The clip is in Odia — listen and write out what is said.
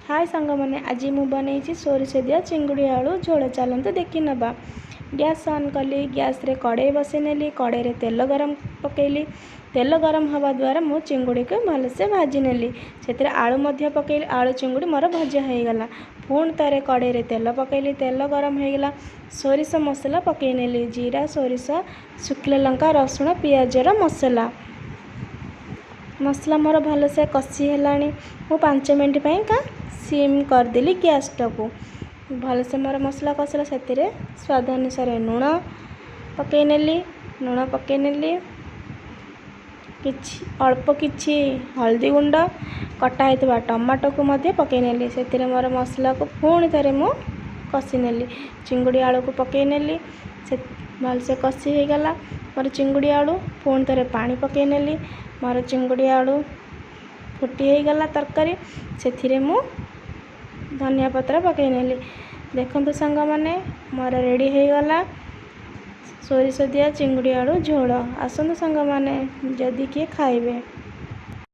ହାଏ ସାଙ୍ଗମାନେ, ଆଜି ମୁଁ ବନେଇଛି ସୋରିଷ ଦିଆ ଚିଙ୍ଗୁଡ଼ି ଆଳୁ ଝୋଳ। ଚାଲନ୍ତୁ ଦେଖିନେବା। ଗ୍ୟାସ୍ ଅନ୍ କଲି, ଗ୍ୟାସ୍ରେ କଡ଼େଇ ବସେଇ ନେଲି, କଡ଼େଇରେ ତେଲ ଗରମ ପକାଇଲି। ତେଲ ଗରମ ହେବା ଦ୍ୱାରା ମୁଁ ଚିଙ୍ଗୁଡ଼ିକୁ ଭଲସେ ଭାଜି ନେଲି। ସେଥିରେ ଆଳୁ ମଧ୍ୟ ପକାଇଲି। ଆଳୁ ଚିଙ୍ଗୁଡ଼ି ମୋର ଭଜା ହେଇଗଲା। ପୁଣି ଥରେ କଡ଼େଇରେ ତେଲ ପକାଇଲି। ତେଲ ଗରମ ହେଇଗଲା, ସୋରିଷ ମସଲା ପକାଇ ନେଲି। ଜିରା, ସୋରିଷ, ଶୁଖିଲା ଲଙ୍କା, ରସୁଣ, ପିଆଜର ମସଲା। ମସଲା ମୋର ଭଲସେ କଷି ହେଲାଣି। ମୁଁ 5 ମିନିଟ୍ ପାଇଁକା ସିମ୍ କରିଦେଲି ଗ୍ୟାସ୍ଟାକୁ। ଭଲସେ ମୋର ମସଲା କଷିଲା, ସେଥିରେ ସ୍ୱାଦ ଅନୁସାରେ ଲୁଣ ପକାଇ ନେଲି। ଲୁଣ ପକାଇ ନେଲି କିଛି, ଅଳ୍ପ କିଛି ହଳଦୀ ଗୁଣ୍ଡ। କଟା ହେଇଥିବା ଟମାଟୋକୁ ମଧ୍ୟ ପକାଇ ନେଲି। ସେଥିରେ ମୋର ମସଲାକୁ ପୁଣି ଥରେ ମୁଁ କଷି ନେଲି। ଚିଙ୍ଗୁଡ଼ି ଆଳୁକୁ ପକାଇ ନେଲି। ସେ ଭଲସେ କଷି ହେଇଗଲା ମୋର ଚିଙ୍ଗୁଡ଼ି ଆଳୁ। ପୁଣି ଥରେ ପାଣି ପକାଇ ନେଲି। ମୋର ଚିଙ୍ଗୁଡ଼ି ଆଳୁ ଫୁଟି ହେଇଗଲା ତରକାରୀ। ସେଥିରେ ମୁଁ ଧନିଆ ପତ୍ର ପକାଇ ନେଲି। ଦେଖନ୍ତୁ ସାଙ୍ଗମାନେ, ମୋର ରେଡ଼ି ହେଇଗଲା ସୋରିଷ ଦିଆ ଚିଙ୍ଗୁଡ଼ି ଆଳୁ ଝୋଳ। ଆସନ୍ତୁ ସାଙ୍ଗମାନେ, ଯଦି କିଏ ଖାଇବେ।